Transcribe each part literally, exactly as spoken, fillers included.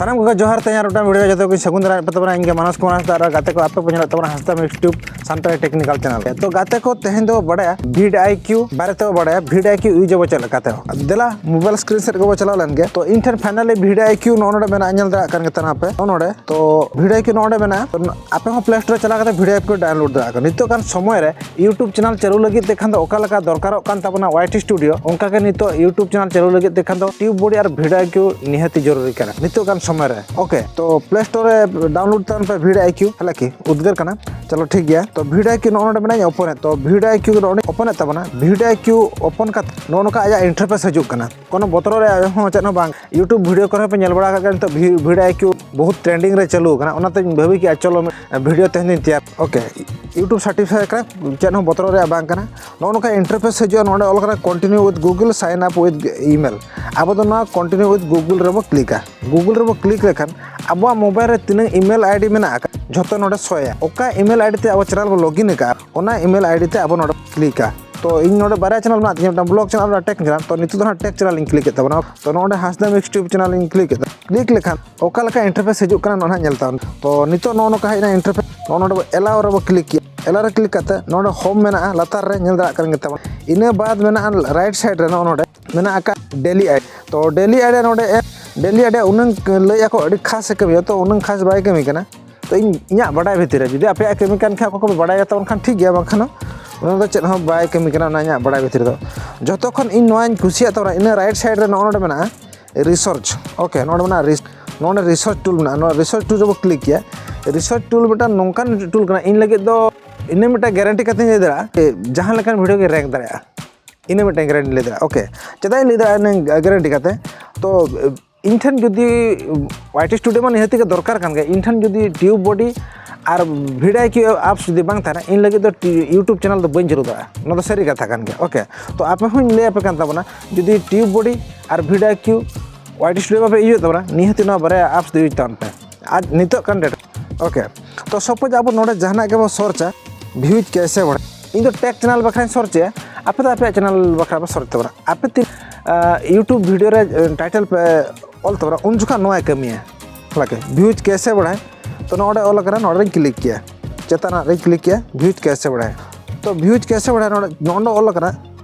ᱥᱟᱱᱟᱢ ᱠᱚᱜᱮ ᱡᱚᱦᱟᱨ, ᱛᱮᱦᱮᱧ ᱟᱨ ᱢᱤᱫᱴᱟᱝ ᱵᱷᱤᱰᱤᱭᱳ ᱡᱚᱛᱚ ᱠᱚᱧ ᱥᱟᱹᱜᱩᱱ ᱫᱟᱨᱟᱢ ᱯᱮ ᱛᱟᱵᱚᱱᱟ᱾ ᱤᱧ ᱜᱮ ᱢᱟᱱᱚᱥ ᱠᱩᱢᱟᱨ ᱦᱟᱸᱥᱫᱟ ᱟᱨ ᱜᱟᱛᱮ ᱠᱚ, ᱟᱯᱮ ᱯᱮ ᱧᱮᱞᱮᱫ ᱛᱟᱵᱚᱱᱟ ᱦᱟᱸᱥᱫᱟ YouTube ᱥᱟᱱᱛᱟᱲᱤ ᱴᱮᱠᱱᱤᱠᱟᱞ ᱪᱮᱱᱮᱞ᱾ ᱛᱚ ᱜᱟᱛᱮ ᱠᱚ, ᱛᱮᱦᱮᱧ ᱫᱚ ᱵᱟᱲᱟᱭᱟ ᱵᱷᱤᱰ ᱟᱭ ᱠᱤᱭᱩ ᱵᱟᱨᱮ ᱛᱮ ᱵᱟᱲᱟᱭᱟ, ᱵᱷᱤᱰ ᱟᱭ ᱠᱤᱭᱩ ᱤᱭᱩᱡᱽ ᱟᱵᱚ ᱪᱮᱫ ᱞᱮᱠᱟᱛᱮ᱾ ᱫᱮᱞᱟ ᱢᱳᱵᱟᱭᱤᱞ ᱥᱠᱨᱤᱱ ᱥᱮᱫ ᱜᱮᱵᱚ ᱪᱟᱞᱟᱣ ᱞᱮᱱ ᱜᱮ᱾ ᱛᱚ ᱤᱧ ᱴᱷᱮᱱ ᱯᱷᱟᱭᱱᱟᱞᱤ ᱵᱷᱤᱰ ᱟᱭ ᱠᱤᱭᱩ ᱱᱚᱜᱼᱚ ᱱᱚᱰᱮ ᱢᱮᱱᱟᱜᱼᱟ, ᱧᱮᱞ ᱫᱟᱲᱮᱭᱟᱜ ᱠᱟᱱ ᱜᱮ ᱛᱟᱦᱮᱱᱟ ᱯᱮ ᱱᱚᱜᱼᱚ ᱱᱚᱰᱮ᱾ ᱛᱚ ᱵᱷᱤᱰ ᱟᱭ ᱠᱤᱭᱩ ᱱᱚᱜᱼᱚ ᱱᱚᱰᱮ ᱢᱮᱱᱟᱜᱼᱟ᱾ ᱛᱚ ᱟᱯᱮ ᱦᱚᱸ ᱯᱞᱮ ᱥᱴᱳᱨ ᱨᱮ ᱪᱟᱞᱟᱣ ᱠᱟᱛᱮ ᱵᱷᱤᱰ ᱟᱭ ᱠᱤᱭᱩ ᱰᱟᱣᱩᱱᱞᱳᱰ ᱫᱟᱲᱮᱭᱟᱜ ᱠᱟᱱᱟ᱾ ᱱᱤᱛᱚᱜ ᱠᱟᱱ ᱥᱚᱢᱚᱭ ᱨᱮ YouTube ᱪᱮᱱᱮᱞ ᱪᱟᱹᱞᱩ ᱞᱟᱹᱜᱤᱫ ᱛᱮ ᱠᱷᱟᱱ ᱫᱚ ᱚᱠᱟ ᱞᱮᱠᱟ ᱫᱚᱨᱠᱟᱨᱚᱜ ᱠᱟᱱ ᱛᱟᱵᱚᱱᱟ ᱳᱣᱟᱭ ᱴᱤ ᱥᱴᱩᱰᱤᱭᱳ, ᱚᱱᱠᱟ ᱜᱮ ᱱᱤᱛᱚᱜ YouTube ᱪᱮᱱᱮᱞ ᱪᱟᱹᱞᱩ ᱞᱟᱹᱜᱤᱫ ᱛᱮ ᱠᱷᱟᱱ ᱫᱚ ᱴᱤᱭᱩᱵ ᱵᱚᱰᱤ ᱟᱨ ᱵᱷᱤᱰ ᱟᱭ ᱠᱤᱭᱩ ᱱᱤᱦᱟᱹᱛᱤ ᱡᱚᱨᱩᱨᱤ ᱠᱟᱱᱟ ᱱᱤᱛᱚᱜ ᱠᱟᱱ ᱥᱚᱢᱚᱭ ᱨᱮ᱾ ᱳᱠᱮ, ᱛᱚ ᱯᱞᱮ ᱥᱴᱳᱨ ᱨᱮ ᱰᱟᱣᱩᱱᱞᱳᱰ ᱛᱟᱵᱚᱱ ᱯᱮ ᱵᱷᱤᱰ ᱟᱭ ᱠᱤᱭᱩ, ᱦᱟᱞᱟᱠᱤ ᱩᱫᱽᱜᱟᱹᱨ ᱠᱟᱱᱟ᱾ ᱪᱚᱞᱚ ᱴᱷᱤᱠ ᱜᱮᱭᱟ, ᱛᱚ ᱵᱷᱤᱰ ᱟᱭ ᱠᱤᱭᱩ ᱱᱚᱜᱼᱚ ᱱᱚᱰᱮ ᱢᱮᱱᱟᱜᱼᱟ, ᱤᱧ ᱳᱯᱮᱱ ᱮᱫ᱾ ᱛᱚ ᱵᱷᱤᱰ ᱟᱭ ᱠᱤᱭᱩ ᱱᱚᱜᱼᱚ ᱱᱚᱰᱮ ᱳᱯᱮᱱ ᱮᱫ ᱛᱟᱵᱚᱱᱟ᱾ ᱵᱷᱤᱰ ᱟᱭ ᱠᱤᱭᱩ ᱳᱯᱮᱱ ᱠᱟᱛᱮ ᱱᱚᱜᱼᱚ ᱱᱚᱝᱠᱟ ᱟᱭᱟᱜ ᱤᱱᱴᱟᱨᱯᱷᱮᱥ ᱦᱤᱡᱩᱜ ᱠᱟᱱᱟ᱾ ᱠᱳᱱᱳ ᱵᱚᱛᱚᱨᱚᱜ ᱨᱮᱭᱟᱜ ᱦᱚᱸ ᱪᱮᱫ ᱦᱚᱸ ᱵᱟᱝ᱾ YouTube ᱵᱷᱤᱰᱤᱭᱳ ᱠᱚᱨᱮ ᱯᱮ ᱧᱮᱞ ᱵᱟᱲᱟ ᱟᱠᱟᱫ ᱜᱮᱭᱟ, ᱱᱤᱛᱚᱜ ᱵᱷᱤ-, ᱵᱷᱤᱰ ᱟᱭ ᱠᱤᱭᱩ ᱵᱚᱦᱩᱛ ᱴᱨᱮᱱᱰᱤᱝ ᱨᱮ ᱪᱟᱹᱞᱩ ᱟᱠᱟᱱᱟ, ᱚᱱᱟᱛᱮᱧ ᱵᱷᱟᱹᱵᱤ ᱠᱮᱜᱼᱟ ᱪᱚᱞᱚ ᱢᱤᱫ ᱵᱷᱤᱰᱤᱭᱳ ᱛᱮᱦᱮᱧ ᱫᱚᱧ ᱛᱮᱭᱟᱨ᱾ ᱳᱠᱮ, YouTube ᱥᱟᱨᱴᱤᱯᱷᱟᱭ ᱠᱟᱱᱟ, ᱪᱮᱫ ᱦᱚᱸ ᱵᱚᱛᱚᱨᱚᱜ ᱨᱮᱭᱟᱜ ᱵᱟᱝ ᱠᱟᱱᱟ᱾ ᱱᱚᱜᱼᱚ ᱱᱚᱝᱠᱟ ᱤᱱᱴᱟᱨᱯᱷᱮᱥ ᱦᱤᱡᱩᱜᱼᱟ, ᱱᱚᱰᱮ ᱚᱞ ᱠᱟᱱᱟ continue with Google, sign up with email᱾ ᱟᱵᱚ ᱫᱚ ᱱᱚᱣᱟ continue with Google ᱨᱮᱵᱚ ᱠᱞᱤᱠᱟ᱾ Google ᱨᱮᱵᱚ ᱠᱞᱤᱠ ᱞᱮᱠᱷᱟᱱ ᱟᱵᱚᱣᱟᱜ ᱢᱳᱵᱟᱭᱤᱞ ᱨᱮ ᱛᱤᱱᱟᱹᱜ email ID ᱢᱮᱱᱟᱜ ᱟᱠᱟᱫ, ᱡᱷᱚᱛᱚ ᱱᱚᱰᱮ ᱥᱳᱭᱟ᱾ ᱚᱠᱟ email ID ᱛᱮ ᱟᱵᱚ ᱪᱮᱱᱮᱞ ᱵᱚ login ᱟᱠᱟᱫᱼᱟ, ᱚᱱᱟ email ID ᱛᱮ ᱟᱵᱚ ᱱᱚᱰᱮ ᱠᱞᱤᱠᱟ᱾ ᱛᱚ ᱤᱧ ᱱᱚᱰᱮ ᱵᱟᱨᱭᱟ ᱪᱮᱱᱮᱞ ᱢᱮᱱᱟᱜ ᱛᱤᱧᱟ, ᱢᱤᱫᱴᱟᱝ ᱵᱞᱚᱜ ᱪᱮᱱᱮᱞ ᱟᱨ ᱢᱤᱫᱴᱟᱝ ᱴᱮᱠ ᱪᱮᱱᱮᱞ᱾ ᱛᱚ ᱱᱤᱛᱚᱜ ᱫᱚ ᱦᱟᱸᱜ ᱴᱮᱠ ᱪᱮᱱᱮᱞ ᱤᱧ ᱠᱞᱤᱠ ᱮᱫ ᱛᱟᱵᱚᱱᱟ᱾ ᱛᱚ ᱱᱚᱰᱮ ᱦᱟᱸᱥᱫᱟ ᱢᱤᱠᱥ ᱴᱤᱭᱩᱵᱽ ᱪᱮᱱᱮᱞ ᱤᱧ ᱠᱞᱤᱠ ᱮᱫᱟ᱾ ᱠᱞᱤᱠ ᱞᱮᱠᱷᱟᱱ ᱚᱠᱟ ᱞᱮᱠᱟ ᱤᱱᱴᱟᱨᱯᱷᱮᱥ ᱦᱤᱡᱩᱜ ᱠᱟᱱᱟ, ᱱᱚᱣᱟ ᱦᱟᱸᱜ ᱧᱮᱞ ᱛᱟᱵᱚᱱ᱾ ᱛᱚ ᱱᱤᱛᱚᱜ ᱱᱚᱜᱼᱚ ᱱᱚᱝᱠᱟ ᱦᱮᱡ ᱮᱱᱟ ᱤᱱᱴᱟᱨᱯᱷᱮᱥ᱾ ᱱᱚᱜᱼᱚ ᱱᱚᱰᱮ ᱵᱚ ᱮᱞᱟᱣ ᱨᱮᱵᱚ ᱠᱞᱤᱠ ᱠᱮᱭᱟ᱾ ᱮᱞᱟᱣ ᱨᱮ ᱠᱞᱤᱠ ᱠᱟᱛᱮ ᱱᱚᱰᱮ ᱦᱳᱢ ᱢᱮᱱᱟᱜᱼᱟ, ᱞᱟᱛᱟᱨ ᱨᱮ ᱧᱮᱞ ᱫᱟᱲᱮᱭᱟᱜ ᱠᱟᱱ ᱜᱮ ᱛᱟᱵᱚᱱ᱾ ᱤᱱᱟᱹ ᱵᱟᱫ ᱢᱮᱱᱟᱜᱼᱟ ᱨᱟᱭᱤᱴ ᱥᱟᱭᱤᱰ ᱨᱮ ᱱᱚᱜᱼᱚ ᱱᱚᱰᱮ ᱢᱮᱱᱟᱜ ᱟᱠᱟᱫ ᱰᱮᱞᱤ ᱟᱭᱰᱤ᱾ ᱛᱚ ᱰᱮᱞᱤ ᱟᱭᱰᱤ ᱱᱚᱰᱮ ᱮᱢ, ᱰᱮᱞᱤ ᱟᱭᱰᱤ ᱩᱱᱟᱹᱝ ᱞᱟᱹᱭ ᱟᱠᱚ ᱟᱹᱰᱤ ᱠᱷᱟᱥ ᱮ ᱠᱟᱹᱢᱤᱭᱟ, ᱛᱚ ᱩᱱᱟᱹᱝ ᱠᱷᱟᱥ ᱵᱟᱭ ᱠᱟᱹᱢᱤ ᱠᱟᱱᱟ᱾ ᱛᱚ ᱤᱧ, ᱤᱧᱟᱹᱜ ᱵᱟᱰᱟᱭ ᱵᱷᱤᱛᱤᱨ ᱨᱮ, ᱡᱩᱫᱤ ᱟᱯᱮᱭᱟᱜ ᱠᱟᱹᱢᱤ ᱠᱟᱱ ᱠᱷᱟᱡ ᱚᱠᱚᱭ ᱠᱚᱯᱮ ᱵᱟᱰᱟᱭᱟ, ᱛᱚ ᱚᱱᱠᱷᱟᱱ ᱴᱷᱤᱠ ᱜᱮᱭᱟ, ᱵᱟᱝᱠᱷᱟᱱ ᱚᱱᱟ ᱫᱚ ᱪᱮᱫ ᱦᱚᱸ ᱵᱟᱭ ᱠᱟᱹᱢᱤ ᱠᱟᱱᱟ᱾ ᱚᱱᱟ ᱤᱧᱟᱹᱜ ᱵᱟᱰᱟᱭ ᱵᱷᱤᱛᱤᱨ ᱨᱮᱫᱚ ᱡᱚᱛᱚ ᱠᱷᱚᱱ ᱤᱧ ᱱᱚᱣᱟᱧ ᱠᱩᱥᱤᱭᱟᱜ ᱛᱟᱵᱚᱱᱟ, ᱤᱱᱟᱹ ᱨᱟᱭᱤᱴ ᱥᱟᱭᱤᱰ ᱨᱮ ᱱᱚᱜᱼᱚ ᱱᱚᱰᱮ ᱢᱮᱱᱟᱜᱼᱟ ᱨᱤᱥᱟᱨᱪ᱾ ᱳᱠᱮ, ᱱᱚᱰᱮ ᱢᱮᱱᱟᱜᱼᱟ ᱨᱤᱥ-, ᱱᱚᱰᱮ ᱨᱤᱥᱟᱨᱪ ᱴᱩᱞ ᱢᱮᱱᱟᱜᱼᱟ᱾ ᱱᱚᱣᱟ ᱨᱤᱥᱟᱨᱪ ᱴᱩᱞ ᱨᱮᱵᱚ ᱠᱞᱤᱠ ᱠᱮᱭᱟ᱾ ᱨᱤᱥᱟᱨᱪ ᱴᱩᱞ ᱢᱤᱫᱴᱟᱝ ᱱᱚᱝᱠᱟᱱ ᱴᱩᱞ ᱠᱟᱱᱟ, ᱤᱧ ᱞᱟᱹᱜᱤᱫ ᱫᱚ ᱤᱱᱟᱹ ᱢᱤᱫᱴᱟᱝ ᱜᱮᱨᱮᱱᱴᱤ ᱠᱟᱛᱮᱧ ᱞᱟᱹᱭ ᱫᱟᱲᱮᱭᱟᱜᱼᱟ ᱡᱮ ᱡᱟᱦᱟᱸ ᱞᱮᱠᱟᱱ ᱵᱷᱤᱰᱤᱭᱳ ᱜᱮ ᱨᱮᱝᱠ ᱫᱟᱲᱮᱭᱟᱜᱼᱟ᱾ ᱤᱱᱟᱹ ᱢᱤᱫᱴᱟᱝ ᱜᱮᱨᱮᱱᱴᱤ ᱞᱟᱹᱭ ᱫᱟᱲᱮᱭᱟᱜᱼᱟ᱾ ᱳᱠᱮ, ᱪᱮᱫᱟᱜ ᱤᱧ ᱞᱟᱹᱭ ᱫᱟᱲᱮᱭᱟᱜᱼᱟ ᱤᱱᱟᱹ ᱜᱮᱨᱮᱱᱴᱤ ᱠᱟᱛᱮ? ᱛᱚ ᱤᱧ ᱴᱷᱮᱱ ᱡᱩᱫᱤ ᱳᱣᱟᱭ ᱴᱤ ᱥᱴᱩᱰᱤᱭᱳ ᱢᱟ ᱱᱤᱦᱟᱹᱛᱤ ᱜᱮ ᱫᱚᱨᱠᱟᱨ ᱠᱟᱱ ᱜᱮ, ᱤᱧ ᱴᱷᱮᱱ ᱡᱩᱫᱤ ᱴᱤᱭᱩᱵᱽ ᱵᱚᱰᱤ ᱟᱨ ᱵᱷᱤᱰ ᱟᱭ ᱠᱤᱭᱩ ᱟᱯᱥ ᱡᱩᱫᱤ ᱵᱟᱝ ᱛᱟᱦᱮᱱᱟ, ᱤᱧ ᱞᱟᱹᱜᱤᱫ ᱫᱚ ᱴᱤ-, YouTube ᱪᱮᱱᱮᱞ ᱫᱚ ᱵᱟᱹᱧ ᱪᱟᱹᱞᱩ ᱫᱟᱲᱮᱭᱟᱜᱼᱟ᱾ ᱱᱚᱣᱟ ᱫᱚ ᱥᱟᱹᱨᱤ ᱠᱟᱛᱷᱟ ᱠᱟᱱ ᱜᱮᱭᱟ᱾ ᱳᱠᱮ, ᱛᱚ ᱟᱯᱮ ᱦᱚᱸᱧ ᱞᱟᱹᱭ ᱟᱯᱮ ᱠᱟᱱ ᱛᱟᱵᱚᱱᱟ, ᱡᱩᱫᱤ ᱴᱤᱭᱩᱵᱽ ᱵᱚᱰᱤ ᱟᱨ ᱵᱷᱤᱰ ᱟᱭ ᱠᱤᱭᱩ ᱳᱣᱟᱭ ᱴᱤ ᱥᱴᱩᱰᱤᱭᱳ ᱵᱟᱯᱮ ᱤᱭᱩᱡᱽ ᱮᱫ ᱛᱟᱵᱚᱱᱟ, ᱱᱤᱦᱟᱹᱛᱤ ᱱᱚᱣᱟ ᱵᱟᱨᱭᱟ ᱟᱯᱥ ᱫᱚ ᱤᱭᱩᱡᱽ ᱛᱟᱵᱚᱱ ᱯᱮ᱾ ᱟᱨ ᱱᱤᱛᱚᱜ ᱠᱟᱱ ᱰᱮᱴ, ᱳᱠᱮ, ᱛᱚ ᱥᱟᱯᱳᱡᱽ ᱟᱵᱚ ᱱᱚᱰᱮ ᱡᱟᱦᱟᱱᱟᱜ ᱜᱮᱵᱚ ᱥᱟᱨᱪᱟ, ᱵᱷᱤᱭᱩᱡᱽ ᱠᱮᱥᱮ ᱵᱟᱲᱦᱟᱭ, ᱤᱧ ᱫᱚ ᱴᱮᱠ ᱪᱮᱱᱮᱞ ᱵᱟᱠᱷᱨᱟᱧ ᱥᱟᱨᱪᱮᱜᱼᱟ, ᱟᱯᱮ ᱫᱚ ᱟᱯᱮᱭᱟᱜ ᱪᱮᱱᱮᱞ ᱵᱟᱠᱷᱨᱟ ᱯᱮ ᱥᱟᱨᱪ ᱛᱟᱵᱚᱱᱟ᱾ ᱟᱯᱮ ᱛᱤᱱ, ᱟᱸ, YouTube ᱵᱷᱤᱰᱤᱭᱳ ᱨᱮ, ᱟᱸ, ᱴᱟᱭᱴᱮᱞ ᱯᱮ ᱚᱞ ᱛᱟᱵᱚᱱᱟ, ᱩᱱ ᱡᱚᱠᱷᱟᱱ ᱱᱚᱣᱟᱭ ᱠᱟᱹᱢᱤᱭᱟ᱾ ᱦᱟᱞᱟᱝᱠᱮ ᱵᱷᱤᱭᱩᱡᱽ ᱠᱮᱥᱮ ᱵᱟᱲᱟᱭ᱾ ᱛᱚ ᱱᱚᱰᱮ ᱚᱞ ᱟᱠᱟᱱᱟ, ᱱᱚᱰᱮᱧ ᱠᱞᱤᱠ ᱠᱮᱭᱟ, ᱪᱮᱛᱟᱱ ᱨᱮᱧ ᱠᱞᱤᱠ ᱠᱮᱭᱟ, ᱵᱷᱤᱭᱩᱡᱽ ᱠᱮᱥᱮ ᱵᱟᱲᱟᱭ᱾ ᱛᱚ ᱵᱷᱤᱭᱩᱡᱽ ᱠᱮᱥᱮ ᱵᱟᱲᱟᱭ ᱱᱚᱰᱮ, ᱱᱚᱰᱮ ᱚᱞ ᱟᱠᱟᱱᱟ,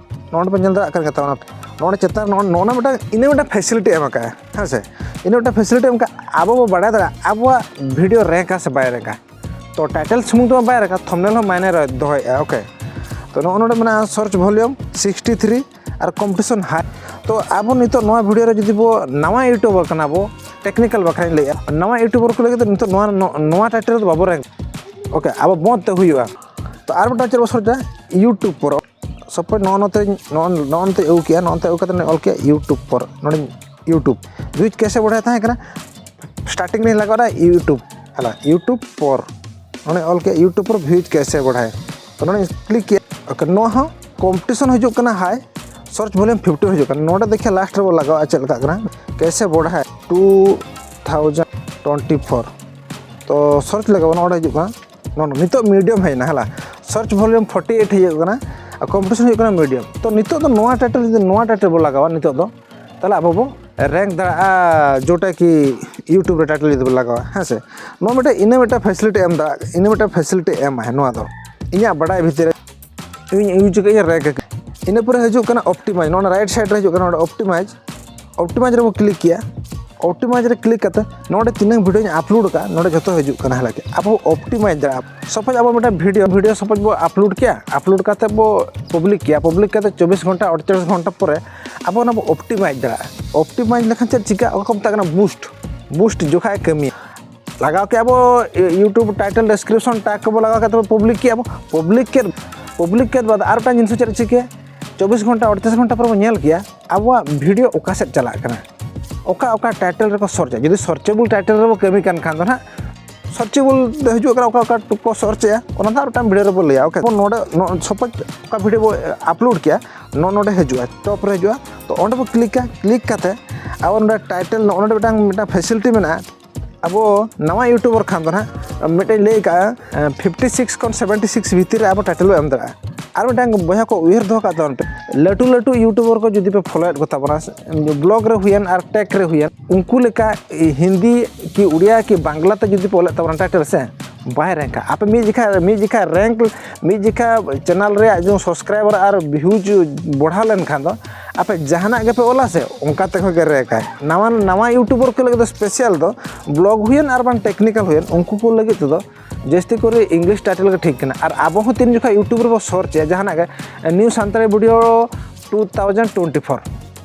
ᱱᱚᱰᱮ ᱯᱮ ᱧᱮᱞ ᱫᱟᱲᱮᱭᱟᱜ ᱠᱟᱱ ᱜᱮᱭᱟ ᱛᱟᱵᱚᱱᱟ᱾ ᱱᱚᱰᱮ ᱪᱮᱛᱟᱱ ᱱᱚᱜᱼᱚ ᱱᱚᱜᱼᱚ ᱱᱟ ᱢᱤᱫᱴᱟᱝ, ᱤᱱᱟᱹ ᱢᱤᱫᱴᱟᱝ ᱯᱷᱮᱥᱤᱞᱤᱴᱤ ᱮᱢ ᱟᱠᱟᱫᱼᱟ, ᱦᱮᱸ ᱥᱮ? ᱤᱱᱟᱹ ᱢᱤᱫᱴᱟᱝ ᱯᱷᱮᱥᱤᱞᱤᱴᱤ ᱮᱢ ᱟᱠᱟᱫᱼᱟ, ᱟᱵᱚ ᱵᱚ ᱵᱟᱲᱟᱭ ᱫᱟᱲᱮᱭᱟᱜᱼᱟ ᱟᱵᱚᱣᱟᱜ ᱵᱷᱤᱰᱤᱭᱳ ᱨᱮᱝᱠᱟ ᱥᱮ ᱵᱟᱭ ᱨᱮᱝᱠᱟ᱾ ᱛᱚ ᱴᱟᱭᱴᱮᱞ ᱥᱩᱢᱩᱝ ᱫᱚ ᱵᱟᱭ ᱨᱮᱝᱠᱟ, ᱛᱷᱟᱢᱵᱱᱮᱞ ᱦᱚᱸ ᱢᱟᱭᱱᱮ ᱨᱮ ᱫᱚᱦᱚᱭᱮᱫᱼᱟ᱾ ᱳᱠᱮ, ᱛᱚ ᱱᱚᱜᱼᱚ ᱱᱚᱰᱮ ᱢᱮᱱᱟᱜᱼᱟ ᱥᱟᱨᱪ ᱵᱷᱚᱞᱤᱭᱩᱢ ᱥᱤᱠᱥᱴᱤ ᱛᱷᱨᱤ ᱟᱨ ᱠᱚᱢᱯᱤᱴᱤᱥᱚᱱ ᱦᱟᱭ᱾ ᱛᱚ ᱟᱵᱚ ᱱᱤᱛᱚᱜ ᱱᱚᱣᱟ ᱵᱷᱤᱰᱤᱭᱳ ᱨᱮ ᱡᱩᱫᱤ ᱵᱚ ᱱᱟᱣᱟ ᱤᱭᱩᱴᱩᱵᱟᱨ ᱠᱟᱱᱟ ᱵᱚ, ᱴᱮᱠᱱᱤᱠᱟᱞ ᱵᱟᱠᱷᱨᱟᱧ ᱞᱟᱹᱭᱮᱫᱼᱟ, ᱱᱟᱣᱟ ᱤᱭᱩᱴᱩᱵᱟᱨ ᱠᱚ ᱞᱟᱹᱜᱤᱫ ᱫᱚ ᱱᱤᱛᱚᱜ ᱱᱚᱣᱟ, ᱱᱚ-, ᱱᱚᱣᱟ ᱴᱟᱭᱴᱮᱞ ᱨᱮᱫᱚ ᱵᱟᱵᱚ ᱨᱮᱝᱠ᱾ ᱳᱠᱮ, ᱟᱵᱚ ᱵᱚᱸᱫᱽ ᱛᱮ ᱦᱩᱭᱩᱜᱼᱟ᱾ ᱛᱚ ᱟᱨ ᱢᱤᱫᱴᱟᱝ ᱪᱮᱫ ᱵᱚ ᱥᱟᱨᱪᱟ, ᱤᱭᱩᱴᱩᱵᱽ ᱯᱚᱨ᱾ ᱥᱟᱯᱳᱡᱽ ᱱᱚᱜᱼᱚ ᱱᱚᱛᱮ, ᱱᱚᱜᱼᱚ ᱱᱚᱜᱼᱚ ᱱᱚᱛᱮ ᱟᱹᱜᱩ ᱠᱮᱜᱼᱟ, ᱱᱚᱜᱼᱚ ᱱᱚᱛᱮ ᱟᱹᱜᱩ ᱠᱟᱛᱮ ᱱᱚᱰᱮ ᱚᱞ ᱠᱮᱜᱼᱟ ᱤᱭᱩᱴᱩᱵᱽ ᱯᱚᱨ᱾ ᱱᱚᱰᱮ ᱤᱭᱩᱴᱩᱵᱽ ᱵᱷᱤᱭᱩᱡᱽ ᱠᱮᱥᱮ ᱵᱟᱲᱟᱭ ᱛᱟᱦᱮᱸ ᱠᱟᱱᱟ, ᱥᱴᱟᱨᱴᱤᱝ ᱨᱮᱧ ᱞᱟᱜᱟᱣ ᱮᱫᱟ ᱤᱭᱩᱴᱩᱵᱽ, ᱦᱮᱞᱟ ᱤᱭᱩᱴᱩᱵᱽ ᱯᱚᱨ᱾ ᱱᱚᱰᱮ ᱚᱞ ᱠᱮᱜᱼᱟ ᱤᱭᱩᱴᱩᱵᱽ ᱯᱚᱨ ᱵᱷᱤᱭᱩᱡᱽ ᱠᱮᱥᱮ ᱵᱟᱲᱟᱭ᱾ ᱛᱚ ᱱᱚᱰᱮᱧ ᱠᱞᱤᱠ ᱠᱮᱜᱼᱟ᱾ ᱳᱠᱮ, ᱱᱚᱣᱟ ᱦᱚᱸ ᱠᱚᱢᱯᱤᱴᱤᱥᱚᱱ ᱦᱤᱡᱩᱜ ᱠᱟᱱᱟ ᱦᱟᱭ, ᱥᱟᱨᱪ ᱵᱷᱚᱞᱤᱭᱩᱢ ᱯᱷᱤᱯᱴᱤ ᱦᱤᱡᱩᱜ ᱠᱟᱱᱟ᱾ ᱱᱚᱰᱮ ᱫᱮᱠᱷᱮ ᱞᱟᱥᱴ ᱨᱮᱵᱚ ᱞᱟᱜᱟᱣᱟ ᱪᱮᱫ ᱞᱮᱠᱟᱜ ᱠᱟᱱᱟ, ᱠᱮᱥᱮ ᱵᱟᱲᱟᱭ ᱴᱩ ᱛᱷᱟᱣᱡᱮᱱᱰ ᱴᱩᱭᱮᱱᱴᱤ ᱯᱷᱳᱨ᱾ ᱛᱚ ᱥᱟᱨᱪ ᱞᱟᱜᱟᱣᱟ, ᱱᱚᱰᱮ ᱦᱤᱡᱩᱜ ᱠᱟᱱᱟ᱾ ᱱᱚᱰᱮ ᱱᱤᱛᱚᱜ ᱢᱤᱰᱤᱭᱟᱢ ᱦᱮᱡ ᱮᱱᱟ, ᱦᱮᱞᱟ ᱥᱟᱨᱪ ᱵᱷᱚᱞᱤᱭᱩᱢ ᱯᱷᱳᱨᱴᱤ ᱮᱭᱤᱴ ᱦᱤᱡᱩᱜ ᱠᱟᱱᱟ ᱟᱨ ᱠᱚᱢᱯᱤᱴᱤᱥᱚᱱ ᱦᱩᱭᱩᱜ ᱠᱟᱱᱟ ᱢᱤᱰᱤᱭᱟᱢ᱾ ᱛᱚ ᱱᱤᱛᱚᱜ ᱫᱚ ᱱᱚᱣᱟ ᱴᱟᱭᱴᱮᱞ, ᱡᱩᱫᱤ ᱱᱚᱣᱟ ᱴᱟᱭᱴᱮᱞ ᱵᱚ ᱞᱟᱜᱟᱣᱟ ᱱᱤᱛᱚᱜ ᱫᱚ, ᱛᱟᱦᱚᱞᱮ ᱟᱵᱚ ᱵᱚ ᱨᱮᱝᱠ ᱫᱟᱲᱮᱭᱟᱜᱼᱟ, ᱡᱮᱴᱟ ᱠᱤ ᱤᱭᱩᱴᱩᱵᱽ ᱨᱮ ᱴᱟᱭᱴᱮᱞ ᱡᱩᱫᱤ ᱵᱚ ᱞᱟᱜᱟᱣᱟ, ᱦᱮᱸ ᱥᱮ? ᱱᱚᱣᱟ ᱢᱤᱫᱴᱮᱱ ᱤᱱᱟᱹ ᱢᱤᱫᱴᱮᱱ ᱯᱷᱮᱥᱤᱞᱤᱴᱤ ᱮᱢ ᱫᱟᱲᱮᱭᱟᱜᱼᱟ, ᱤᱱᱟᱹ ᱢᱤᱫᱴᱮᱱ ᱯᱷᱮᱥᱤᱞᱤᱴᱤ ᱮᱢᱟᱭ ᱱᱚᱣᱟ ᱫᱚ᱾ ᱤᱧᱟᱹᱜ ᱵᱟᱰᱟᱭ ᱵᱷᱤᱛᱤᱨ ᱨᱮ ᱤᱧ ᱤᱭᱩᱡᱽ ᱠᱟᱜ ᱤᱧ ᱨᱮᱝᱠ ᱟᱠᱟᱫ᱾ ᱤᱱᱟᱹ ᱯᱚᱨᱮ ᱦᱤᱡᱩᱜ ᱠᱟᱱᱟ ᱚᱯᱴᱤᱢᱟᱭᱤᱡᱽ, ᱱᱚᱣᱟ ᱨᱟᱭᱤᱴ ᱥᱟᱭᱤᱰ ᱨᱮ ᱦᱤᱡᱩᱜ ᱠᱟᱱᱟ ᱱᱚᱰᱮ ᱚᱯᱴᱤᱢᱟᱭᱤᱡᱽ᱾ ᱚᱯᱴᱤᱢᱟᱭᱤᱡᱽ ᱨᱮᱵᱚ ᱠᱞᱤᱠ ᱠᱮᱜᱼᱟ᱾ ᱚᱯᱴᱤᱢᱟᱭᱤᱡᱽ ᱨᱮ ᱠᱞᱤᱠ ᱠᱟᱛᱮ ᱱᱚᱰᱮ ᱛᱤᱱᱟᱹᱝ ᱵᱷᱤᱰᱤᱭᱳᱧ ᱟᱯᱞᱳᱰ ᱟᱠᱟᱫ, ᱱᱚᱰᱮ ᱡᱚᱛᱚ ᱦᱤᱡᱩᱜ ᱠᱟᱱᱟ᱾ ᱦᱮᱞᱟ ᱟᱵᱚ ᱚᱯᱴᱤᱢᱟᱭᱤᱡᱽ ᱫᱟᱲᱮᱭᱟᱜᱼᱟ᱾ ᱥᱟᱯᱳᱡᱽ ᱟᱵᱚ ᱢᱤᱫᱴᱟᱝ ᱵᱷᱤᱰᱤᱭᱳ, ᱵᱷᱤᱰᱤᱭᱳ ᱥᱟᱯᱳᱡᱽ ᱵᱚ ᱟᱯᱞᱳᱰ ᱠᱮᱜᱼᱟ, ᱟᱯᱞᱳᱰ ᱠᱟᱛᱮ ᱵᱚ ᱯᱟᱵᱽᱞᱤᱠ ᱠᱮᱜᱼᱟ, ᱯᱟᱵᱽᱞᱤᱠ ᱠᱟᱛᱮ ᱪᱚᱵᱵᱤᱥ ᱜᱷᱚᱱᱴᱟ, ᱟᱴᱪᱚᱞᱞᱤᱥ ᱜᱷᱚᱱᱴᱟ ᱯᱚᱨᱮ ᱟᱵᱚ ᱚᱱᱟ ᱵᱚ ᱚᱯᱴᱤᱢᱟᱭᱤᱡᱽ ᱫᱟᱲᱮᱭᱟᱜᱼᱟ᱾ ᱚᱯᱴᱤᱢᱟᱭᱤᱡᱽ ᱞᱮᱠᱷᱟᱱ ᱪᱮᱫ ᱪᱤᱠᱟᱹᱜᱼᱟ, ᱚᱠᱟ ᱠᱚ ᱢᱮᱛᱟᱜ ᱠᱟᱱᱟ ᱵᱩᱥᱴ, ᱵᱩᱥᱴ ᱡᱚᱠᱷᱟᱡ ᱮ ᱠᱟᱹᱢᱤᱭᱟ᱾ ᱞᱟᱜᱟᱣ ᱠᱮᱜᱼᱟ ᱵᱚ, ᱤᱭᱩᱴᱩᱵᱽ ᱴᱟᱭᱴᱮᱞ ᱰᱮᱥᱠᱨᱤᱯᱥᱚᱱ ᱴᱮᱜᱽ ᱠᱚᱵᱚ ᱞᱟᱜᱟᱣ ᱠᱟᱛᱮ ᱵᱚ ᱯᱟᱵᱽᱞᱤᱠ ᱠᱮᱜᱼᱟ ᱵᱚ, ᱯᱟᱵᱽᱞᱤᱠ ᱠᱮᱫ, ᱯᱟᱵᱽᱞᱤᱠ ᱠᱮᱫ ᱵᱟᱫ ᱟᱨ ᱢᱤᱫᱴᱟᱝ ᱡᱤᱱᱤᱥ ᱪᱮᱫ ᱪᱤᱠᱟᱹᱭᱟ, ᱪᱚᱵᱵᱤᱥ ᱜᱷᱚᱱᱴᱟ, ᱟᱴᱪᱚᱞᱞᱤᱥ ᱜᱷᱚᱱᱴᱟ ᱯᱚᱨᱮ ᱵᱚ ᱧᱮᱞ ᱠᱮᱜᱼᱟ ᱟᱵᱚᱣᱟᱜ ᱵᱷᱤᱰᱤᱭᱳ ᱚᱠᱟ ᱥᱮᱫ ᱪᱟᱞᱟᱜ ᱠᱟᱱᱟ, ᱚᱠᱟ ᱚᱠᱟ ᱴᱟᱭᱴᱮᱞ ᱨᱮᱠᱚ ᱥᱟᱨᱪᱟ᱾ ᱡᱩᱫᱤ ᱥᱟᱨᱪᱮᱵᱚᱞ ᱴᱟᱭᱴᱮᱞ ᱨᱮᱵᱚ ᱠᱟᱹᱢᱤ ᱠᱟᱱ ᱠᱷᱟᱱ ᱫᱚ ᱱᱟᱦᱟᱜ, ᱥᱟᱨᱪᱮᱵᱚᱞ ᱫᱚ ᱦᱤᱡᱩᱜ ᱠᱟᱱᱟ, ᱚᱠᱟ ᱚᱠᱟ ᱠᱚ ᱥᱟᱨᱪᱮᱜᱼᱟ ᱚᱱᱟ ᱫᱚ ᱟᱨ ᱢᱤᱫᱴᱟᱝ ᱵᱷᱤᱰᱤᱭᱳ ᱨᱮᱵᱚ ᱞᱟᱹᱭᱟ᱾ ᱳᱠᱮ, ᱱᱚᱰᱮ ᱥᱟᱯᱳᱡᱽ ᱚᱠᱟ ᱵᱷᱤᱰᱤᱭᱳ ᱵᱚ ᱟᱯᱞᱳᱰ ᱠᱮᱜᱼᱟ, ᱱᱚᱜᱼᱚ ᱱᱚᱰᱮ ᱦᱤᱡᱩᱜᱼᱟ, ᱴᱚᱯ ᱨᱮ ᱦᱤᱡᱩᱜᱼᱟ᱾ ᱛᱚ ᱚᱸᱰᱮ ᱵᱚ ᱠᱞᱤᱠᱟ, ᱠᱞᱤᱠ ᱠᱟᱛᱮ ᱟᱵᱚ ᱱᱚᱰᱮ ᱴᱟᱭᱴᱮᱞ, ᱱᱚᱜᱼᱚ ᱱᱚᱰᱮ ᱢᱤᱫᱴᱟᱝ, ᱢᱤᱫᱴᱟᱝ ᱯᱷᱮᱥᱤᱞᱤᱴᱤ ᱢᱮᱱᱟᱜᱼᱟ᱾ ᱟᱵᱚ ᱱᱟᱣᱟ ᱤᱭᱩᱴᱩᱵᱟᱨ ᱠᱷᱟᱱ ᱫᱚ ᱱᱟᱦᱟᱜ ᱢᱤᱫᱴᱮᱱ ᱞᱟᱹᱭ ᱠᱟᱜᱼᱟ, ᱯᱷᱤᱯᱴᱤ ᱥᱤᱠᱥ ᱠᱷᱚᱱ ᱥᱮᱵᱷᱮᱱᱴᱤ ᱥᱤᱠᱥ ᱵᱷᱤᱛᱤᱨ ᱨᱮ ᱟᱵᱚ ᱴᱟᱭᱴᱮᱞ ᱵᱚ ᱮᱢ ᱫᱟᱲᱮᱭᱟᱜᱼᱟ᱾ ᱟᱨ ᱢᱤᱫᱴᱟᱝ ᱵᱚᱭᱦᱟ ᱠᱚ ᱩᱭᱦᱟᱹᱨ ᱫᱚᱦᱚ ᱠᱟᱜ ᱛᱟᱵᱚᱱ ᱯᱮ, ᱞᱟᱹᱴᱩ ᱞᱟᱹᱴᱩ YouTuber ᱠᱚ ᱡᱩᱫᱤ ᱯᱮ ᱯᱷᱚᱞᱳᱭᱮᱫ ᱠᱚ ᱛᱟᱵᱚᱱᱟ, ᱵᱞᱚᱜ ᱨᱮ ᱦᱩᱭᱮᱱ ᱟᱨ ᱴᱮᱠ ᱨᱮ ᱦᱩᱭᱮᱱ, ᱩᱱᱠᱩ ᱞᱮᱠᱟ ᱦᱤᱱᱫᱤ ᱠᱤ ᱩᱲᱤᱭᱟ ᱠᱤ ᱵᱟᱝᱞᱟ ᱛᱮ ᱡᱩᱫᱤ ᱯᱮ ᱚᱞᱮᱫ ᱛᱟᱵᱚᱱᱟ ᱴᱟᱭᱴᱮᱞ ᱥᱮ, ᱵᱟᱭ ᱨᱮᱝᱠᱟ᱾ ᱟᱯᱮ ᱢᱤᱫ ᱡᱮᱠᱷᱟ ᱢᱤᱫ ᱡᱮᱠᱷᱟ ᱨᱮᱝᱠ ᱢᱤᱫ ᱡᱮᱠᱷᱟ ᱪᱮᱱᱮᱞ ᱨᱮᱭᱟᱜ ᱡᱮ ᱥᱟᱵᱥᱠᱨᱟᱭᱵᱟᱨ ᱟᱨ ᱵᱷᱤᱭᱩᱡᱽ ᱵᱚᱲᱦᱟᱣ ᱞᱮᱱᱠᱷᱟᱱ ᱫᱚ ᱟᱯᱮ ᱡᱟᱦᱟᱱᱟᱜ ᱜᱮᱯᱮ ᱚᱞᱟ ᱥᱮ, ᱚᱱᱠᱟ ᱛᱮᱦᱚᱸ ᱜᱮ ᱨᱮᱝᱠᱟᱭ᱾ ᱱᱟᱣᱟ ᱱᱟᱣᱟ YouTuber ᱠᱚ ᱞᱟᱹᱜᱤᱫ ᱫᱚ ᱥᱯᱮᱥᱟᱞ ᱫᱚ ᱵᱞᱚᱜ ᱦᱩᱭᱮᱱ ᱟᱨ ᱵᱟᱝ ᱴᱮᱠᱱᱤᱠᱟᱞ ᱦᱩᱭᱮᱱ, ᱩᱱᱠᱩ ᱠᱚ ᱞᱟᱹᱜᱤᱫ ᱛᱮᱫᱚ ᱡᱟᱹᱥᱛᱤ ᱠᱚᱨᱮ ᱤᱝᱞᱤᱥ ᱴᱟᱭᱴᱮᱞ ᱜᱮ ᱴᱷᱤᱠ ᱠᱟᱱᱟ᱾ ᱟᱨ ᱟᱵᱚ ᱦᱚᱸ ᱛᱤᱱ ᱡᱚᱠᱷᱚᱱ YouTube ᱨᱮᱵᱚ ᱥᱟᱨᱪ ᱮᱜᱼᱟ ᱡᱟᱦᱟᱱᱟᱜ ᱜᱮ, new Santali video two thousand twenty four,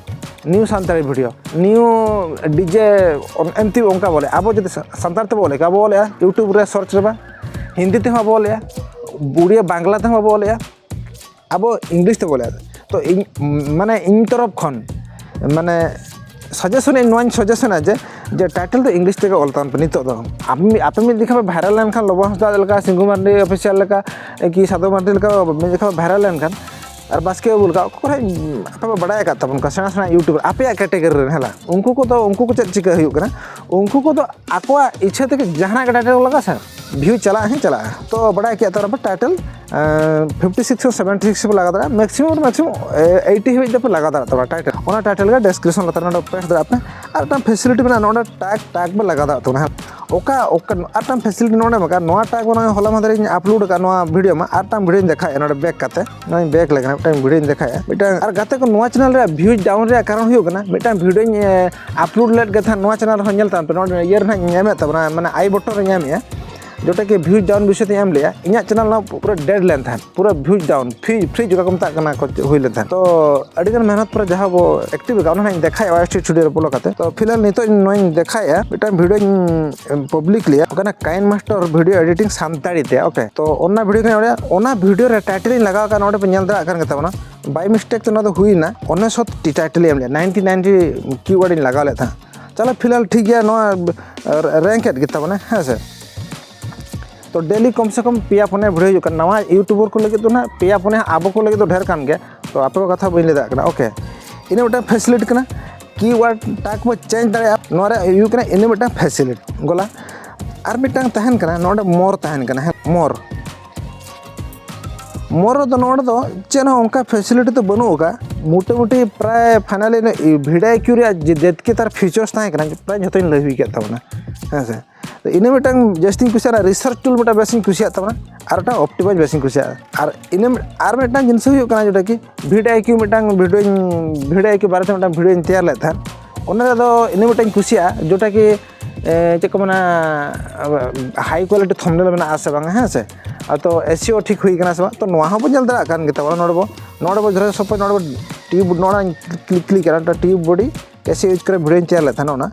new Santali video, new DJ, ᱮᱢᱛᱤ ᱚᱱᱠᱟ ᱵᱚᱞᱮ, ᱟᱵᱚ ᱡᱩᱫᱤ ᱥᱟ- ᱥᱟᱱᱛᱟᱲ ᱛᱮᱵᱚ ᱚᱞᱮ ᱠᱮᱭᱟ, ᱟᱵᱚ ᱚᱞᱮᱜᱼᱟ YouTube ᱨᱮ ᱥᱟᱨᱪ ᱨᱮ ᱵᱟᱝ, ᱦᱤᱱᱫᱤ ᱛᱮᱦᱚᱸ ᱟᱵᱚ ᱚᱞᱮᱜᱼᱟ, ᱩᱲᱤᱭᱟ ᱵᱟᱝᱞᱟ ᱛᱮᱦᱚᱸ ᱟᱵᱚ ᱚᱞᱮᱜᱼᱟ, ᱟᱵᱚ ᱤᱝᱞᱤᱥ ᱛᱮᱵᱚ ᱚᱞᱮᱜᱼᱟ᱾ ᱛᱚ ᱤᱧ ᱢᱟᱱᱮ ᱤᱧ ᱛᱚᱨᱚᱯ ᱠᱷᱚᱱ ᱢᱟᱱᱮ ᱥᱟᱡᱮᱥᱚᱱ ᱤᱧ ᱱᱚᱣᱟᱧ ᱥᱟᱡᱮᱥᱚᱱᱟ ᱡᱮ, ᱡᱮ ᱴᱟᱭᱴᱮᱞ ᱫᱚ ᱤᱝᱞᱤᱥ ᱛᱮᱜᱮ ᱚᱞ ᱛᱟᱵᱚᱱ ᱯᱮ ᱱᱤᱛᱚᱜ ᱫᱚ᱾ ᱟᱯᱮ ᱢᱤᱫ ᱟᱯᱮ ᱢᱤᱫ ᱡᱚᱠᱷᱚᱱ ᱯᱮ ᱵᱷᱟᱭᱨᱟᱞ ᱞᱮᱱᱠᱷᱟᱱ, ᱞᱚᱵᱚ ᱦᱟᱸᱥᱫᱟ ᱞᱮᱠᱟ, ᱥᱤᱝᱜᱩ ᱢᱟᱨᱰᱤ ᱚᱯᱷᱤᱥᱤᱭᱟᱞ ᱞᱮᱠᱟ, ᱠᱤ ᱥᱟᱫᱷᱩ ᱢᱟᱨᱰᱤ ᱞᱮᱠᱟ ᱢᱤᱫ ᱡᱚᱠᱷᱚᱱ ᱯᱮ ᱵᱷᱟᱭᱨᱟᱞ ᱞᱮᱱᱠᱷᱟᱱ, ᱟᱨ ᱵᱟᱥᱠᱮ ᱵᱟᱹᱵᱩ ᱞᱮᱠᱟ, ᱚᱠᱚᱭ ᱟᱯᱮ ᱯᱮ ᱵᱟᱲᱟᱭ ᱟᱠᱟᱫ ᱛᱟᱵᱚᱱ ᱠᱚᱣᱟ ᱥᱮᱬᱟ ᱥᱮᱬᱟ YouTuber ᱟᱯᱮᱭᱟᱜ ᱠᱮᱴᱮᱜᱚᱨᱤ ᱨᱮᱱ, ᱦᱮᱸ ᱞᱟ? ᱩᱱᱠᱩ ᱠᱚᱫᱚ, ᱩᱱᱠᱩ ᱠᱚ ᱪᱮᱫ ᱪᱤᱠᱟᱹ ᱦᱩᱭᱩᱜ ᱠᱟᱱᱟ? ᱩᱱᱠᱩ ᱠᱚᱫᱚ ᱟᱠᱚᱣᱟᱜ ᱤᱪᱪᱷᱟᱹ ᱛᱮᱜᱮ ᱡᱟᱦᱟᱱᱟᱜ ᱜᱮ ᱴᱟᱭᱴᱮᱞ ᱠᱚ ᱞᱟᱜᱟᱜᱼᱟ ᱥᱮ, ᱵᱷᱤᱭᱩ ᱪᱟᱞᱟᱜ ᱦᱮᱸ ᱪᱟᱞᱟᱜᱼᱟ᱾ ᱛᱚ ᱵᱟᱲᱟᱭ ᱠᱮᱫ ᱛᱟᱵᱚᱱ ᱯᱮ ᱴᱟᱭᱴᱮᱞ ᱯᱷᱤᱯᱴᱤ ᱥᱤᱠᱥ ᱠᱷᱚᱱ ᱥᱮᱵᱷᱮᱱᱴᱤ ᱥᱤᱠᱥ ᱯᱮ ᱞᱟᱜᱟᱣ ᱫᱟᱲᱮᱭᱟᱜᱼᱟ, ᱢᱮᱠᱥᱤᱢᱟᱢ ᱢᱮᱠᱥᱤᱢᱟᱢ ᱮᱭᱤᱴᱤ ᱦᱟᱹᱵᱤᱡ ᱫᱚᱯᱮ ᱞᱟᱜᱟᱣ ᱫᱟᱲᱮᱭᱟᱜ ᱛᱟᱵᱚᱱᱟ ᱴᱟᱭᱴᱮᱞ᱾ ᱚᱱᱟ ᱴᱟᱭᱴᱮᱞ ᱜᱮ ᱰᱮᱥᱠᱨᱤᱯᱥᱚᱱ ᱞᱟᱛᱟᱨ ᱨᱮ ᱱᱚᱰᱮ ᱯᱮᱥᱴ ᱫᱟᱲᱮᱭᱟᱜᱼᱟ ᱯᱮ᱾ ᱟᱨ ᱢᱤᱫᱴᱟᱝ ᱯᱷᱮᱥᱤᱞᱤᱴᱤ ᱢᱮᱱᱟᱜᱼᱟ, ᱱᱚᱰᱮ ᱴᱟᱜᱽ ᱴᱟᱜᱽ ᱯᱮ ᱞᱟᱜᱟᱣ ᱫᱟᱲᱮᱭᱟᱜ ᱛᱟᱵᱚᱱᱟ᱾ ᱦᱮᱸ, ᱚᱠᱟ ᱚᱠᱟ ᱟᱨ ᱢᱤᱫᱴᱟᱝ ᱯᱷᱮᱥᱤᱞᱤᱴᱤ ᱱᱚᱰᱮ ᱢᱮᱱᱟᱜᱼᱟ, ᱱᱚᱣᱟ ᱴᱟᱜᱽ ᱚᱱᱟ ᱦᱚᱞᱟ ᱢᱟᱫᱷᱮᱨ ᱤᱧ ᱟᱯᱞᱳᱰ ᱟᱠᱟᱫ ᱱᱚᱣᱟ ᱵᱷᱤᱰᱤᱭᱳ ᱢᱟ, ᱟᱨ ᱢᱤᱫᱴᱟᱝ ᱵᱷᱤᱰᱤᱭᱳᱧ ᱫᱮᱠᱷᱟᱭᱟ ᱱᱚᱰᱮ ᱵᱮᱠ ᱠᱟᱛᱮ᱾ ᱱᱚᱣᱟᱧ ᱵᱮᱠ ᱞᱮᱠᱷᱟᱱ ᱢᱤᱫᱴᱟᱝ ᱵᱷᱤᱰᱤᱭᱳᱧ ᱫᱮᱠᱷᱟᱭᱟ ᱢᱤᱫᱴᱟᱝ᱾ ᱟᱨ ᱜᱟᱛᱮ ᱠᱚ, ᱱᱚᱣᱟ ᱪᱮᱱᱮᱞ ᱨᱮᱭᱟᱜ ᱵᱷᱤᱭᱩᱡᱽ ᱰᱟᱣᱩᱱ ᱨᱮᱭᱟᱜ ᱠᱟᱨᱚᱱ ᱦᱩᱭᱩᱜ ᱠᱟᱱᱟ, ᱢᱤᱫᱴᱟᱝ ᱵᱷᱤᱰᱤᱭᱳᱧ ᱟᱯᱞᱳᱰ ᱞᱮᱫ ᱜᱮ ᱛᱟᱦᱮᱸᱫ, ᱱᱚᱣᱟ ᱪᱮᱱᱮᱞ ᱨᱮᱦᱚᱸ ᱧᱮᱞ ᱛᱟᱵᱚᱱ ᱯᱮ, ᱱᱚᱰᱮ ᱤᱭᱟᱹ ᱨᱮ ᱱᱟᱦᱟᱜ ᱤᱧ ᱮᱢᱮᱫ ᱛᱟᱵᱚᱱᱟ, ᱢᱟᱱᱮ ᱟᱭ ᱵᱚᱴᱚᱱ ᱨᱮᱧ ᱮᱢᱮᱫᱼᱟ, ᱡᱚᱴᱟ ᱠᱤ ᱵᱷᱤᱭᱩᱡᱽ ᱰᱟᱣᱩᱱ ᱵᱤᱥᱚᱭ ᱛᱮᱧ ᱮᱢ ᱞᱮᱫᱼᱟ᱾ ᱤᱧᱟᱹᱜ ᱪᱮᱱᱮᱞ ᱱᱚᱣᱟ ᱯᱩᱨᱟᱹ ᱰᱮᱰ ᱞᱮᱱ ᱛᱟᱦᱮᱸᱫ, ᱯᱩᱨᱟᱹ ᱵᱷᱤᱭᱩᱡᱽ ᱰᱟᱣᱩᱱ, ᱯᱷᱨᱤ ᱯᱷᱨᱤ ᱡᱚᱠᱟ ᱠᱚ ᱢᱮᱛᱟᱜ ᱠᱟᱱᱟ ᱠᱚ, ᱦᱩᱭ ᱞᱮᱱ ᱛᱟᱦᱮᱸᱫ᱾ ᱛᱚ ᱟᱹᱰᱤ ᱜᱟᱱ ᱢᱮᱦᱱᱚᱛ ᱯᱚᱨᱮ ᱡᱟᱦᱟᱸ ᱵᱚ ᱮᱠᱴᱤᱵᱷ ᱟᱠᱟᱫ, ᱚᱱᱟ ᱱᱟᱦᱟᱜ ᱤᱧ ᱫᱮᱠᱷᱟᱭᱟ ᱳᱣᱟᱭ ᱮᱥ ᱴᱤ ᱥᱴᱩᱰᱤᱭᱳ ᱨᱮ ᱵᱚᱞᱚ ᱠᱟᱛᱮ᱾ ᱛᱚ ᱯᱷᱤᱞᱦᱟᱞ ᱱᱤᱛᱚᱜ ᱱᱚᱣᱟᱧ ᱫᱮᱠᱷᱟᱭᱟ, ᱢᱤᱫᱴᱟᱝ ᱵᱷᱤᱰᱤᱭᱳᱧ ᱯᱟᱵᱽᱞᱤᱠ ᱞᱮᱭᱟ, ᱚᱠᱟ coin master video editing Santali ᱛᱮ, ᱳᱠᱮ᱾ ᱛᱚ ᱚᱱᱟ ᱵᱷᱤᱰᱤᱭᱳ ᱠᱟᱱᱟ, ᱚᱱᱟ ᱵᱷᱤᱰᱤᱭᱳ ᱨᱮ ᱴᱟᱭᱴᱮᱞ ᱤᱧ ᱞᱟᱜᱟᱣ ᱟᱠᱟᱫ, ᱱᱚᱰᱮ ᱯᱮ ᱧᱮᱞ ᱫᱟᱲᱮᱭᱟᱜ ᱠᱟᱱ ᱜᱮ ᱛᱟᱵᱚᱱᱟ, ᱵᱟᱭ ᱢᱤᱥᱴᱮᱠ ᱛᱮ ᱱᱚᱣᱟ ᱫᱚ ᱦᱩᱭᱱᱟ, ᱩᱱᱤᱥᱥᱚ ᱴᱤ ᱴᱟᱭᱴᱮᱞ ᱤᱧ ᱮᱢ ᱞᱮᱫᱼᱟ, ᱱᱟᱭᱤᱱᱴᱤ ᱱᱟᱭᱤᱱᱴᱤ ᱠᱤᱣᱟᱨᱰ ᱤᱧ ᱞᱟᱜᱟᱣ ᱞᱮᱫ ᱛᱟᱦᱮᱸᱫ᱾ ᱪᱚᱞᱚ ᱯᱷᱤᱞᱦᱟᱞ ᱴᱷᱤᱠ ᱜᱮᱭᱟ, ᱱᱚᱣᱟ ᱨᱮ-, ᱨᱮᱝᱠ ᱮᱫ ᱜᱮ ᱛᱟᱵᱚᱱᱟ, ᱦᱮᱸ ᱥᱮ᱾ ᱛᱚ ᱰᱮᱞᱤ ᱠᱚᱢ ᱥᱮ ᱠᱚᱢ ᱯᱮᱭᱟ ᱯᱩᱱᱭᱟ ᱵᱷᱤᱰᱤᱭᱳ ᱦᱤᱡᱩᱜ ᱠᱟᱱᱟ, ᱱᱟᱣᱟ ᱤᱭᱩᱴᱩᱵᱟᱨ ᱠᱚ ᱞᱟᱹᱜᱤᱫ ᱫᱚ ᱱᱟᱦᱟᱜ ᱯᱮᱭᱟ ᱯᱩᱱᱭᱟ, ᱟᱵᱚ ᱠᱚ ᱞᱟᱹᱜᱤᱫ ᱫᱚ ᱰᱷᱮᱨ ᱠᱟᱱ ᱜᱮᱭᱟ᱾ ᱛᱚ ᱟᱯᱮ ᱠᱚ ᱠᱟᱛᱷᱟ ᱵᱟᱹᱧ ᱞᱟᱹᱭ ᱫᱟᱲᱮᱭᱟᱜ ᱠᱟᱱᱟ, ᱳᱠᱮ᱾ ᱤᱱᱟᱹ ᱢᱤᱫᱴᱟᱝ ᱯᱷᱮᱥᱤᱞᱤᱴᱤ ᱠᱟᱱᱟ, ᱠᱤᱣᱟᱨᱰ ᱴᱟᱜᱽ ᱵᱚ ᱪᱮᱧᱡᱽ ᱫᱟᱲᱮᱭᱟᱜᱼᱟ, ᱱᱚᱣᱟ ᱨᱮᱭᱟᱜ ᱦᱩᱭᱩᱜ ᱠᱟᱱᱟ ᱤᱱᱟᱹ ᱢᱤᱫᱴᱟᱝ ᱯᱷᱮᱥᱤᱞᱤᱴᱤ᱾ ᱜᱚᱞᱟ ᱟᱨ ᱢᱤᱫᱴᱟᱝ ᱛᱟᱦᱮᱱ ᱠᱟᱱᱟ, ᱱᱚᱰᱮ ᱢᱳᱨ ᱛᱟᱦᱮᱱ ᱠᱟᱱᱟ, ᱦᱮᱸ, ᱢᱳᱨ᱾ ᱢᱳᱨ ᱨᱮᱫᱚ ᱱᱚᱰᱮ ᱫᱚ ᱪᱮᱫ ᱦᱚᱸ ᱚᱱᱠᱟ facility ᱫᱚ ᱵᱟᱹᱱᱩᱜ ᱟᱠᱟᱫ᱾ ᱢᱳᱴᱟᱢᱩᱴᱤ ᱯᱨᱟᱭ finally ᱵᱷᱤᱰ ᱟᱭ ᱠᱤᱭᱩ ᱨᱮᱭᱟᱜ ᱡᱮ ᱡᱮᱛᱠᱮ ᱛᱟᱨ features ᱛᱟᱦᱮᱸ ᱠᱟᱱᱟ, ᱯᱨᱟᱭ ᱡᱷᱚᱛᱚᱧ ᱞᱟᱹᱭ ᱦᱩᱭ ᱠᱮᱫ ᱛᱟᱵᱚᱱᱟ, ᱦᱮᱸ ᱥᱮ᱾ ᱛᱚ ᱤᱱᱟᱹ ᱢᱤᱫᱴᱟᱝ ᱡᱟᱹᱥᱛᱤᱧ ᱠᱩᱥᱤᱭᱟᱜᱼᱟ, research tool ᱢᱤᱫᱴᱟᱝ ᱵᱮᱥᱤᱧ ᱠᱩᱥᱤᱭᱟᱜ ᱛᱟᱵᱚᱱᱟ, ᱟᱨ ᱢᱤᱫᱴᱟᱝ Optimize ᱵᱮᱥᱤᱧ ᱠᱩᱥᱤᱭᱟᱜᱼᱟ᱾ ᱟᱨ ᱤᱱᱟᱹ ᱢᱤᱫ-, ᱟᱨ ᱢᱤᱫᱴᱟᱝ ᱡᱤᱱᱤᱥ ᱦᱩᱭᱩᱜ ᱠᱟᱱᱟ, ᱡᱮᱴᱟ ᱠᱤ ᱵᱷᱤᱰ ᱟᱭ ᱠᱤᱭᱩ ᱢᱤᱫᱴᱟᱝ ᱵᱷᱤᱰᱤᱭᱳᱧ, ᱵᱷᱤᱰ ᱟᱭ ᱠᱤᱭᱩ ᱵᱟᱨᱮᱛᱮ ᱢᱤᱫᱴᱟᱝ ᱵᱷᱤᱰᱤᱭᱳᱧ ᱛᱮᱭᱟᱨ ᱞᱮᱫ ᱛᱟᱦᱮᱸᱫ᱾ ᱚᱱᱟ ᱨᱮᱫᱚ ᱤᱱᱟᱹ ᱢᱤᱫᱴᱟᱝ ᱠᱩᱥᱤᱭᱟᱜᱼᱟ, ᱡᱮᱴᱟ ᱠᱤ, ᱮ, ᱪᱮᱫ ᱠᱚ ᱢᱮᱱᱟ, high quality thumbnail ᱢᱮᱱᱟᱜᱼᱟ ᱥᱮ ᱵᱟᱝ, ᱦᱮᱸ ᱥᱮ? ᱟᱨ ᱛᱚ SEO ᱴᱷᱤᱠ ᱦᱩᱭ ᱠᱟᱱᱟ ᱥᱮ ᱵᱟᱝ? ᱛᱚ ᱱᱚᱣᱟ ᱦᱚᱸᱵᱚ ᱧᱮᱞ ᱫᱟᱲᱮᱭᱟᱜ ᱠᱟᱱ ᱜᱮ ᱛᱟᱵᱚᱱᱟ᱾ ᱱᱚᱰᱮ ᱵᱚ, ᱱᱚᱰᱮ ᱵᱚ ᱡᱚᱛᱚ ᱥᱚᱢᱚᱭ ᱱᱚᱰᱮ ᱵᱚ ᱴᱤᱭᱩᱵᱽ, ᱱᱚᱰᱮᱧ click, click ᱠᱮᱫᱟ, ᱱᱚᱰᱮ ᱴᱤᱭᱩᱵᱽ ᱵᱚᱰᱤ SEO use ᱠᱚᱨᱮ ᱵᱷᱤᱰᱤᱭᱳᱧ ᱛᱮᱭᱟᱨ ᱞᱮᱫ ᱛᱟᱦᱮᱱᱟ ᱚᱱᱟ᱾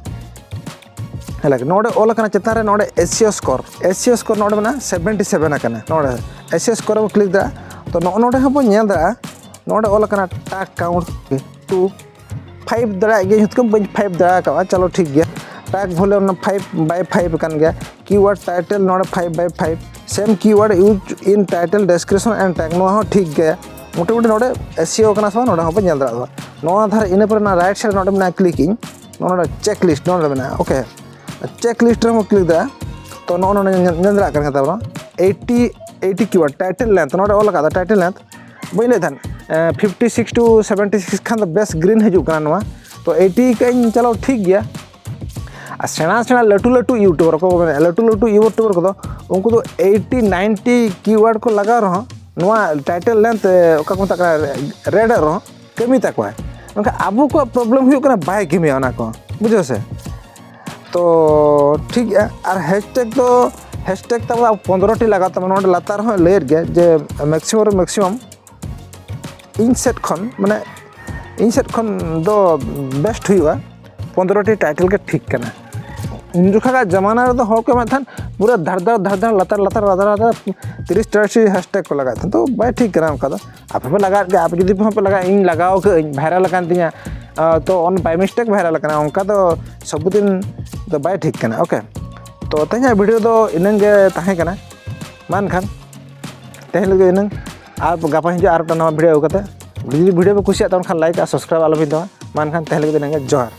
ᱦᱮᱸ, ᱱᱚᱰᱮ ᱚᱞ ᱟᱠᱟᱱᱟ ᱪᱮᱛᱟᱱ ᱨᱮ, ᱱᱚᱰᱮ SEO score, SEO score ᱱᱚᱰᱮ ᱢᱮᱱᱟᱜᱼᱟ, seventy seven ᱟᱠᱟᱱᱟ᱾ ᱱᱚᱰᱮ SEO score ᱨᱮᱵᱚ click ᱫᱟ, ᱛᱚ ᱱᱚᱜᱼᱚ ᱱᱚᱰᱮ ᱦᱚᱸᱵᱚ ᱧᱮᱞ ᱫᱟᱲᱮᱭᱟᱜᱼᱟ, ᱱᱚᱰᱮ ᱚᱞ ᱟᱠᱟᱱᱟ tag count two, five ᱫᱟᱲᱮᱭᱟᱜ ᱜᱮᱭᱟ, ᱡᱚᱛᱚ ᱵᱟᱹᱧ five ᱫᱟᱲᱮ ᱟᱠᱟᱫᱼᱟ, ᱪᱚᱞᱚ ᱴᱷᱤᱠ ᱜᱮᱭᱟ᱾ Tag volume ᱚᱱᱟ five by five ᱟᱠᱟᱱ ᱜᱮᱭᱟ᱾ Keyword title ᱱᱚᱰᱮ five by five, same keyword use in title, description and tag, ᱱᱚᱣᱟ ᱦᱚᱸ ᱴᱷᱤᱠ ᱜᱮᱭᱟ᱾ ᱢᱚᱴᱟᱢᱩᱴᱤ ᱱᱚᱰᱮ SEO ᱠᱟᱱᱟ ᱥᱮ ᱵᱟᱝ, ᱱᱚᱰᱮ ᱦᱚᱸᱵᱚᱱ ᱧᱮᱞ ᱫᱟᱲᱮᱭᱟᱜᱼᱟ᱾ ᱱᱚᱣᱟ ᱫᱷᱟᱨᱮ ᱤᱱᱟᱹ ᱯᱚᱨᱮ ᱚᱱᱟ right side ᱱᱚᱰᱮ ᱢᱮᱱᱟᱜᱼᱟ click ᱤᱧ, ᱱᱚᱰᱮ checklist ᱱᱚᱰᱮ ᱢᱮᱱᱟᱜᱼᱟ, okay, checklist ᱨᱮᱦᱚᱸ click ᱫᱟᱲᱮᱭᱟᱜᱼᱟ᱾ ᱛᱚ ᱱᱚᱜᱼᱚ ᱱᱚᱰᱮ ᱧᱮᱞ, ᱧᱮᱞ ᱫᱟᱲᱮᱭᱟᱜ ᱠᱟᱱ ᱜᱮᱭᱟ ᱛᱟᱵᱚᱱᱟ eighty, eighty keyword, title length ᱱᱚᱰᱮ ᱚᱞ ᱟᱠᱟᱫᱟ, title length ᱵᱟᱹᱧ ᱞᱟᱹᱭ ᱛᱟᱦᱮᱸᱫ, fifty six to seventy six ᱠᱷᱟᱱ ᱫᱚ ᱵᱮᱥ green ᱦᱤᱡᱩᱜ ᱠᱟᱱᱟ ᱱᱚᱣᱟ᱾ ᱛᱚ eighty ᱠᱟᱜ ᱤᱧ, ᱪᱚᱞᱚ ᱴᱷᱤᱠ ᱜᱮᱭᱟ᱾ ᱟᱨ ᱥᱮᱬᱟ ᱥᱮᱬᱟ ᱞᱟᱹᱴᱩ ᱞᱟᱹᱴᱩ YouTuber ᱠᱚ ᱢᱮᱱᱟ, ᱞᱟᱹᱴᱩ ᱞᱟᱹᱴᱩ YouTuber ᱠᱚᱫᱚ ᱩᱱᱠᱩ ᱫᱚ eighty ninety keyword ᱠᱚ ᱞᱟᱜᱟᱣ ᱨᱮᱦᱚᱸ, ᱱᱚᱣᱟ title length, ᱚᱠᱟ ᱠᱚ ᱢᱮᱛᱟᱜ ᱠᱟᱱᱟ, red ᱟᱜ ᱨᱮᱦᱚᱸ ᱠᱟᱹᱢᱤ ᱛᱟᱠᱚᱣᱟᱭ᱾ ᱢᱮᱱᱠᱷᱟᱱ ᱟᱵᱚ ᱠᱚᱣᱟᱜ problem ᱦᱩᱭᱩᱜ ᱠᱟᱱᱟ, ᱵᱟᱭ ᱠᱟᱹᱢᱤᱭᱟ ᱚᱱᱟ ᱠᱚ, ᱵᱩᱡᱷᱟᱹᱣ ᱥᱮ? ᱛᱚ ᱴᱷᱤᱠ ᱜᱮᱭᱟ᱾ ᱟᱨ hashtag ᱫᱚ, hashtag ᱛᱟᱵᱚ ᱟᱵᱚ ᱯᱚᱱᱨᱚ ᱴᱤ ᱞᱟᱜᱟᱣ ᱛᱟᱵᱚᱱᱟ᱾ ᱱᱚᱰᱮ ᱞᱟᱛᱟᱨ ᱨᱮᱦᱚᱸ ᱞᱟᱹᱭᱮᱫ ᱜᱮᱭᱟ ᱡᱮ maximum ᱨᱮ maximum ᱤᱧ ᱥᱮᱫ ᱠᱷᱚᱱ, ᱢᱟᱱᱮ ᱤᱧ ᱥᱮᱫ ᱠᱷᱚᱱ ᱫᱚ best ᱦᱩᱭᱩᱜᱼᱟ, ᱯᱚᱱᱨᱚ ᱴᱤ title ᱜᱮ ᱴᱷᱤᱠ ᱠᱟᱱᱟ᱾ ᱩᱱ ᱡᱚᱠᱷᱟᱜᱟᱜ ᱡᱟᱢᱟᱱᱟ ᱨᱮᱫᱚ ᱦᱚᱲ ᱠᱚ ᱮᱢᱮᱫ ᱛᱟᱦᱮᱸᱫ ᱯᱩᱨᱟᱹ ᱫᱷᱟᱨ ᱫᱷᱟᱨ ᱫᱷᱟᱨ ᱫᱷᱟᱨ, ᱞᱟᱛᱟᱨ ᱞᱟᱛᱟᱨ ᱞᱟᱛᱟᱨ ᱞᱟᱛᱟᱨ ᱛᱤᱨᱤᱥ ᱪᱚᱞᱞᱤᱥ ᱴᱤ hashtag ᱠᱚ ᱞᱟᱜᱟᱣᱮᱫ ᱛᱟᱦᱮᱸᱫ᱾ ᱛᱚ ᱵᱟᱭ ᱴᱷᱤᱠ ᱠᱟᱱᱟ ᱚᱱᱠᱟ ᱫᱚ᱾ ᱟᱯᱮ ᱯᱮ ᱞᱟᱜᱟᱣᱮᱫ ᱜᱮᱭᱟ, ᱟᱯᱮ ᱡᱩᱫᱤ ᱯᱮ ᱦᱚᱸ ᱯᱮ ᱞᱟᱜᱟᱣᱟ, ᱤᱧ ᱞᱟᱜᱟᱣ ᱠᱟᱜ ᱟᱹᱧ, viral ᱟᱠᱟᱱ ᱛᱤᱧᱟ, ᱟᱸ, ᱛᱚ on by mistake viral ᱟᱠᱟᱱᱟ, ᱚᱱᱠᱟ ᱫᱚ ᱥᱚᱵᱫᱤᱱ ᱫᱚ ᱵᱟᱭ ᱴᱷᱤᱠ ᱠᱟᱱᱟ᱾ Okay, ᱛᱚ ᱛᱮᱦᱮᱧᱟᱜ video ᱫᱚ ᱤᱱᱟᱹᱝ ᱜᱮ ᱛᱟᱦᱮᱸ ᱠᱟᱱᱟ᱾ ᱢᱟ ᱮᱱᱠᱷᱟᱱ ᱛᱮᱦᱮᱧ ᱞᱟᱹᱜᱤᱫ ᱤᱱᱟᱹᱝ, ᱟᱨ ᱜᱟᱯᱟ ᱦᱤᱡᱩᱜᱼᱟ ᱟᱨ ᱢᱤᱫᱴᱟᱝ ᱱᱟᱣᱟ video ᱟᱹᱜᱩ ᱠᱟᱛᱮ᱾ ᱡᱩᱫᱤ video ᱯᱮ ᱠᱩᱥᱤᱭᱟᱜ ᱛᱟᱵᱚᱱ ᱠᱷᱟᱱ like ᱟᱨ subscribe ᱟᱞᱚ ᱵᱤᱱ ᱫᱚᱦᱚ᱾ ᱢᱟ ᱮᱱᱠᱷᱟᱱ ᱛᱮᱦᱮᱧ ᱞᱟᱹᱜᱤᱫ ᱤᱱᱟᱹᱝ ᱜᱮ, ᱡᱚᱦᱟᱨ᱾